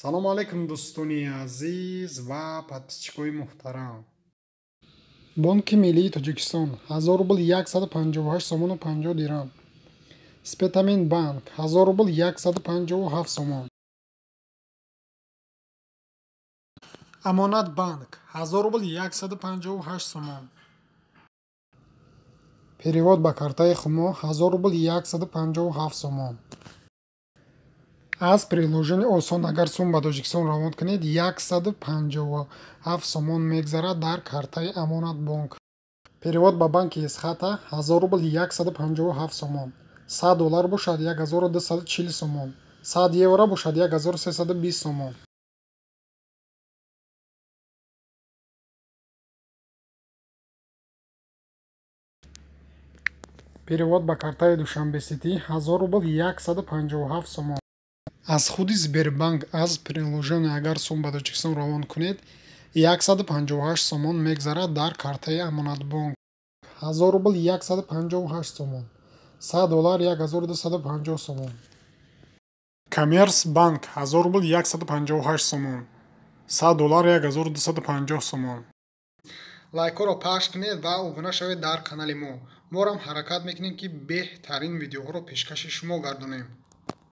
Салому алайкум, дӯстони азиз ва подписчикои муҳтарам. Бонки Миллии Тоҷикистон: 1000 рубл 158 сомону 50 дирам. Спитамен банк: 1000 рубл 157 сомон. Амонат банк: 1000 рубл 158 сомон. Перевод ба картаи Хумо: 1000 рубл 157 сомон. Аз приложение осон агар сум ба Тоҷикистон равон кунед, 157 сомон мегзарад дар картаи Амонатбонк. Перевод ба банки Эсхата: 1000 рубл 157 сомон. 100 доллар бошад 1240 сомон. 100 евро бошад 1320 сомон. Перевод ба картаи Душанбе Сити: 1000 рубл 157 сомон. Аз худи Сбербанк аз приложение агар сум ба Тоҷикистон равон кунед, 158 сомон мегзарад дар картаи Амонатбонк. 1000 рубл 158 сомон. 100 доллар 1250 сомон. Коммерс банк: 1000 рубл 158 сомон. 100 доллар 1250 сомон. Лайкҳоро пахш кунед ва обуна шавед дар канали мо. Морам ҳаракат мекунем, ки беҳтарин видеоҳоро пешкаши шумо гардонем.